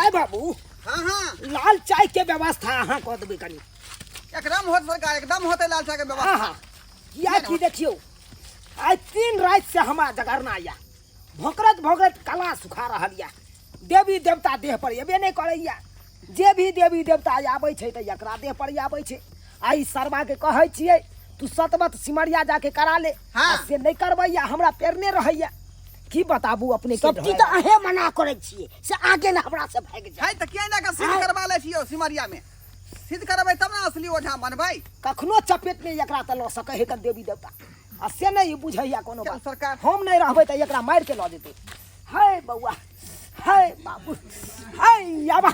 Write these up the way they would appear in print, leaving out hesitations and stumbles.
राय बाबू। हाँ हाँ। लाल चाय के व्यवस्था अहाँ कऽ देबै कनी। एकदम होत सरकार, एकदम होते लाल चाय के व्यवस्था। हाँ हाँ, किया की देखियौ आइ 3 राति से हमरा जगरना या भोकरत भोकरत कला सुखा रहल या। देवी देवता देह पर एबे नहि करैया, जे भी देवी देवता आबै छै तऽ एकरा देह पर आबै छै। आ ई सरवा के कहै छियै तू सतबत सिमरिया जाके करा ले, हाँ। आ से नहि करबैया, हमरा पेरने रहैया। की बताबू अपने के। सब चीज तऽ अहें मना करै छियै से आगे ने हमरा से भागि जाय। है तऽ किया ना के सिद्ध करबा लै छियौ सिमरिया में? सिद्ध करबै तब ने असली ओझा बनबै। कखनो चपेट में एकरा तऽ लऽ सकै है देवी देवता, आ से नहि बुझैया कोनो चल बात। सरकार। हम नहि रहबै तऽ एकरा मारि के लऽ जेतै। है बौआ, है बाबू, है याबा।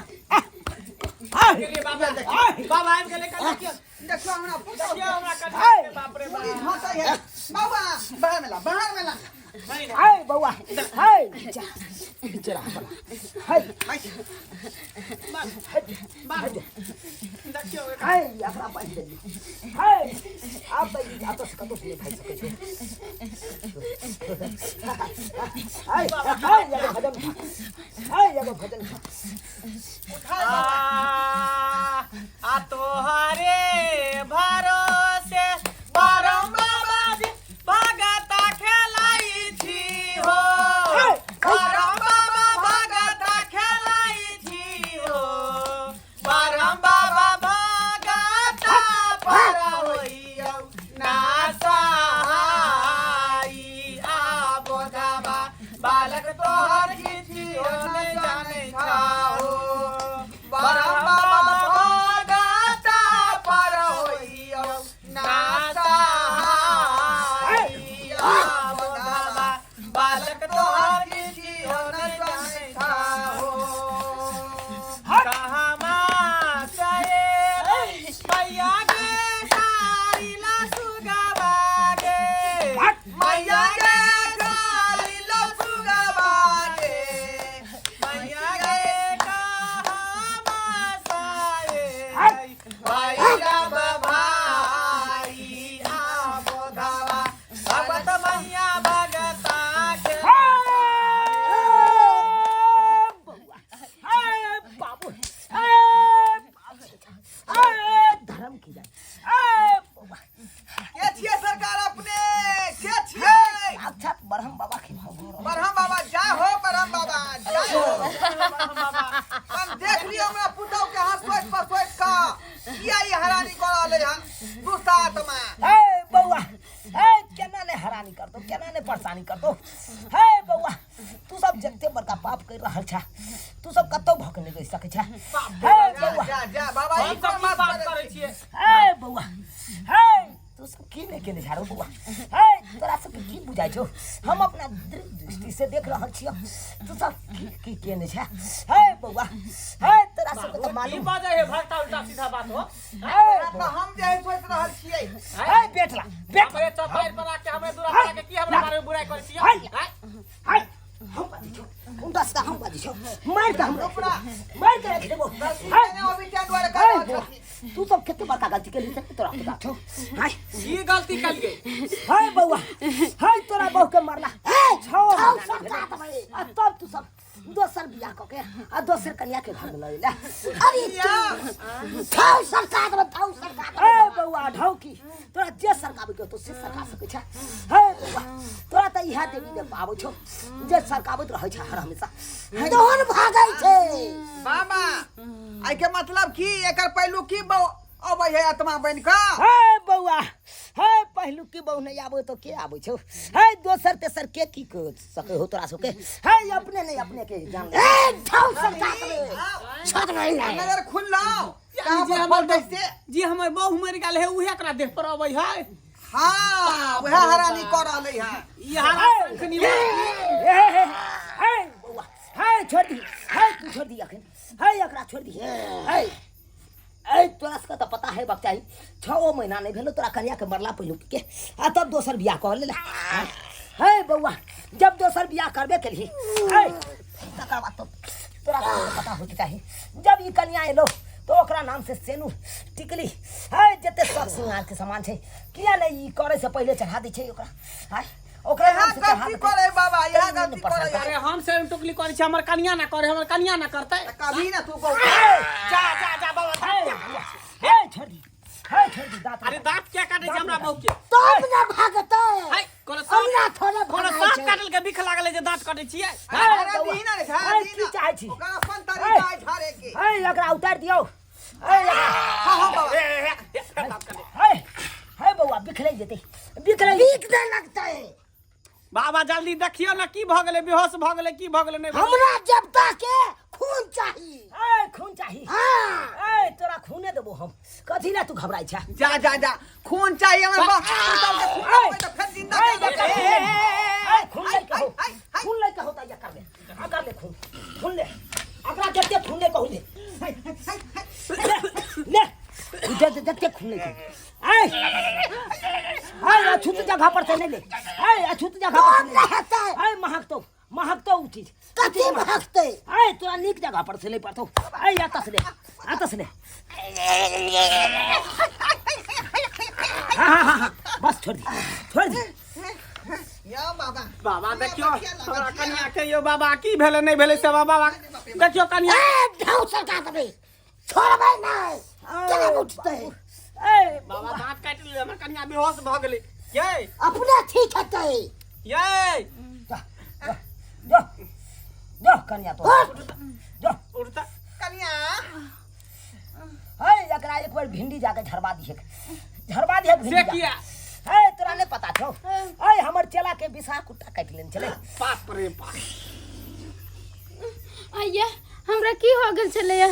बाबा आबि गेलै, कल देखियौ। देखियौ हमरा पुतहु देखियौ हमरा कनिया है। के, बाप रे पूरी बाप। झाँसै है। बाबा बाहर में ला, बाहर में ला। है बौआ, है जा बेचारा बला। है देखियौ है एकरा बान्हि देलियै। है आब तऽ ई एतऽ से कतौ से नहि भागि सकै छै। है है एगो भजन खा, है एगो भजन खा। आ तोहरे भरोसे बरम बाबा जी भगता खेलाई छी हो, बरम बाबा भगता खेलाई छी हो, बरम बाबा भगता पर होइयौ ना सहाई। आ बोधाबा बालक तोहर किछियो नै जानै छहो, बरम बाबा भगता पर होइयौ ना सहाई। आ बोधाबा बालक तोहर किछियो नै जानै छहो। कहमा से मैया गे सारिला सुगवा गे, मैया गे गाली लो सुगवा गे, मैया गे कहमा साए भैरव भाई। आ बोधावा भगवत मैया भगता के। बौआ, है बाबू, है बाबू, है धर्म की जाय। है बौआ। के छियै सरकार अपने? के छियै? साक्षात ब्रह्म बाबा के। ब्रह्म बाबा जय हो, ब्रह्म बाबा जय हो। हम देख लियौ हमरा पुतहु के हंसोइत पसोइत कऽ किया ई हरानी कऽ रहलै हन दुष्ट आत्मा। हे बौआ, हे केना ने हरानी करतो, केना ने परेशानी करतो। हे बौआ, तू सब जते बड़का पाप कर रहल छा, तू सब कतौ भक नहि रहि सकै छा। हे जा बौआ, जा जा बाबा, हम ई सब कोन की बात बात करै करै छियै? हे बौआ, हे तू सब की नहि केने झाड़ू बौआ। हे तोरा सबके की बुझाइ छौ? हम अपना दृष्टि से देख रहल छियौ तू सब की की केने छे। हे बौआ, हे तोरा सबके तऽ की मालूम बाजै है भक्ता, उल्टा सीधा बात हो। हे तऽ हम जे है सोचि रहल छियै। हे बेटला बेट, हमरे चौपाई पर आके हमरे दूरा पर आके की हमरा बारे में बुराई करै छियै? है। आँय? हे हम बाजै छौ उल्टा सीधा, हम बाजै छौ, मारि के हम मारि के राखि देबौ। हे अभी ताहि दुआरे हे कहि रहल बौआ, छथिन। तू सब कते बड़का गलती केलही से तोरा पता छौ? हाय की गलती कलियै? हाय बौआ, हाय तोरा बहू के मारला 6 महीना नहि सरकार भेलै। आ तब तू सब दोसर बियाह कऽ के आ दोसर कन्या के घर में लऽ एला। अरे ठाउ सरकार देबै, ठाउ सरकार देबै। ए बौआ ढौकी, तोरा जे सरकाबै के होतौ से सरका सकै छै। हे बौआ, तोरा तऽ इएह देवी देवता आबै छौ जे सरकाबैत रहै छै हर हमेशा। तहन भागै छै। बाबा एहि के मतलब की एकर पहलू की बहु अबै है आत्मा बनि कऽ? हे बौआ, हे पहिलुकी बहु नहि आबै तऽ के आबै छौ? हे दोसर तेसर के की कर सकै हो तोरा सबके? हे अपने नहि अपने के जान ले। ए ठाउ सरकार देबै, छत नहीं है। नजर खुललौ कहाँ जे पर हमर खोलतै से? जे हमर बहु मरि गेल है उहे एकरा देह पर अबै है। हाँ वएह हरानी कऽ रहलै हन। ई हरा शंखनी। हे हे हे हे बौआ, हे छोड़ दी, हे तू छोड़ दी अखन, हे एकरा छोड़ दी। हे ए तोरा सबके तऽ पता हेबाक चाही, 6 महीना नहि भेलो तोरा कनिया के मरला पहिलुक के, आ तब दोसर बियाह कऽ लेला। हे बौआ, जब दोसर बियाह करबे केलही, हे तकर बाद तो तोरा सबके पता होइके चाही, जब ई कनिया एलो तो ओकरा नाम से सेनू टिकली हे जते सब श्रृंगार के सामान छै किया नहि ई करे से पहिले चढ़ा दै छै ओकरा? आय ओकरा यहाँ नाम से चढ़ा गलती देतै। करे बाबा, यहाँ तैयो गलती नहि परेशान करे। अरे हम से टुकली करै छी, हमर कनिया ना करे, हमर कनिया ना करतै। कभी ना तू बहु। जा जा जा बाबा, दांत हे, हे, छोड़ दी, हे, छोड़ दी दांत। अरे दांत क्या काटे छै हमरा बहू के? तब ना भागतै। हाय, कोनो हमरा सांप, थोड़े कोनो भगाइ सांप छै। काटल के बिख लागल जे दांत काटे छियै? हे, अरे बौआ, दीही ना रे, झाड़ हे, दीही की ना। चाहै छी? ओकर अपन तरीका है झाड़े के। हे, एकरा उतारि दियौ। हे, एकरा हाँ हाँ बाबा। हे, हे बौआ, बिखरै जेतै, बिखरै। बीक दे लगतै। बाबा जल्दी देखियौ ना की भऽ गेलै, बेहोश भऽ गेलै की भऽ गेलै? नहि भऽ गेलै? हमरा देवता के खून चाही। ए, खून चाही? हाँ। ए, तोरा खूने देबो हम, कथी ला तू घबराइ छे? जा जा जा, खून चाहिए हमर बा पुतौ के खून देबै तऽ फेर जिंदा ए, कर जकर देबै। खून ले, ए, खून ले कहो, आई, आई। खून ले कहो त कर ले, आ कर ले खून, खून ले, एकरा जते खून ले कहू ले, ले, ले, जते जते खून ले कहो। ए, ए, अछूत जगह पर से नहीं ले, ए, अछूत जगह पर से कौन नहीं ले। रहतै? ए, महकतो, महकतो उ चीज। कथी महकतै? ए, तोरा नीक जगह पर से ले पड़तो। ए, एतऽ से ले, एतऽ से ले। हाँ हाँ हाँ हाँ, बस छोड़ दी, छोड़ दी। यौ बाबा। बाबा देखियौ बचिया ला, हमरा बचिया। कनिया के यौ बाबा की भेलै नहि भेलै से बाबा देखियौ कनिया। ए ढाउ सरका देबै, छोड़बै नहि, केना उठतै? ए बाबा दांत काटि लेलै, हमर कनिया बेहोश भऽ गेलै यै। अपने ठीक हेतै। यै जा जा जा जा कनिया तो उठ। जा। उड़ता। कनिया। है, एकरा एक बेर भिंडी जाके झरबा दिहेक, झरबा दिहेक से भिंडी जा। किया? है, तोरा नहि पता छौ? है, हमर चेला के बिसा कुत्ता काटि लेने छलै। बाप रे बाप। आइया, हमरा की हो गेल छलैया?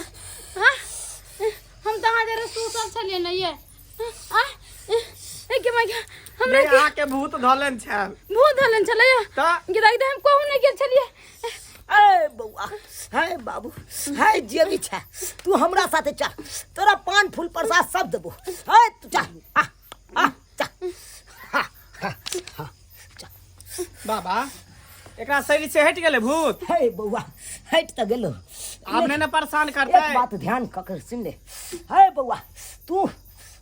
हाँ, हम तऽ अहाँ जरा सुतल छलियै ने ये। आ ए के my, हमरा नहि की अहाँके भूत धऽ लेने छल। भूत धऽ लेने छलैया? तऽ गे दाइ, हम कहूँ नहि गेल छलियै। ए बौआ, है बाबू, है जे भी छै, तू हमरा साथे चल, तोरा पान फूल प्रसाद सब देबो। है, तू चल, आ आ चल, हाँ हाँ हाँ, चल। बाबा एकरा शरीर से हटि गेलै भूत? हे बौआ, हटि तऽ गेलो। आब नहि ने परेशान करतै? एक बात ध्यान कऽ के सुन ले। हे बौआ, तू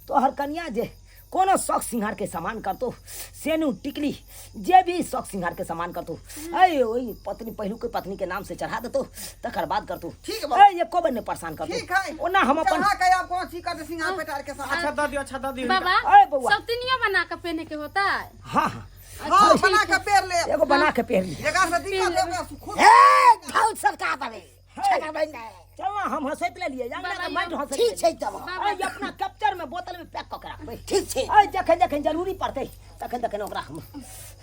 तोहर कनिया जे कोनो शौक सिंगार के सामान करतो, सेनू टिकली जे भी शौक सिंगार के सामान करतो, ऐ ओई पत्नी, पहिलू के पत्नी के नाम से चढ़ा देतो, तकर बाद करतो। ठीक बा। ऐ एको बेर नहि परेशान करतो। ठीक है। ओना हम अपन चढ़ा के आप कोनो चीज करते सिंगार पेटार के साथ। अच्छा दऽ दियौ, अच्छा दऽ दियौ। बाबा। ऐ बौआ। सौतिनियो बना के पहने के होता है? हाँ हाँ। हाँ, बना के पेर ले। एगो बना के पहन ली। जगह से दिक्कत है ओकरा खुद। ए ढाउ सरका देबै, छोड़बै नहि। चल ना, हम हंसैत ले लिए बाबा, अंगना के माटि हंसैत। ठीक छै तब। ऐ अपना कैप्चर में बोतल में पैक कऽ के राखबै। ठीक छै। ऐ जखन जखन जरूरी पड़तै तखन तखन ओकरा हम।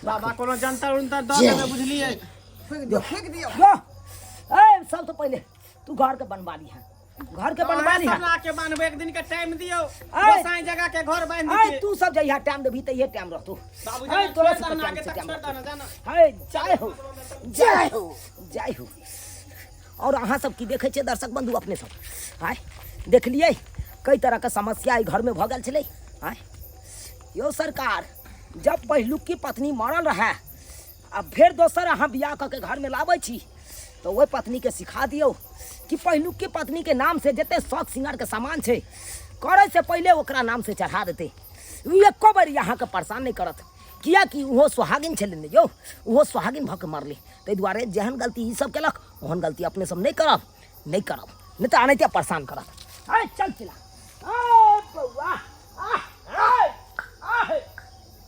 बाबा कोनो जंतर उंतर दऽ देबै, बुझलियै? फूक दियौ, फूक दियौ। यो, ऐ सबसे पहिले तू घर के बनवा ली है, घर के बनवा ली है। सब के बान्हबै, एक दिन के टाइम दियौ। ऐ। गोसाई जगह के घर बान्हि ऐ दितियै। तू सब जहिया टाइम देबही तहिये टाइम रहतौ। बाबू ऐ जाना, तोरा छोड़ि सबके दहन टाइम आगे से तक टाइम छोड़ि दहन रहतौ। जाना। है, जय हो, जय हो, जय हो। और अहाँ सब की देखै छियै दर्शक बंधु अपने सब? आँय देखलियै कई तरहके समस्या एहि घरमे भऽ गेल छलै। आँय यौ सरकार, जब पहिलुकी पत्नी मरल रहए आ फेर दोसर अहाँ बियाह कऽ के घरमे लाबै छी तऽ ओहि पत्नीके सिखा दियौ कि पहिलुकी पत्नीके नामसँ जते शौक सिंगारके सामान छै, करैसँ पहिले ओकरा नामसँ चढ़ा देतै। ओ एको बेर अहाँके परेशान नहि करत, किएकि ओहो सोहागिन छलै ने यौ, ओहो सोहागिन भऽ के मरलै। ताहि दुआरे जेहन गलती ई सब केलक ओहन गलती अपने सब नहि करब, नहि करब, नहि तऽ एनाहिते परेशान करत। है चल चिला, ए बौआ।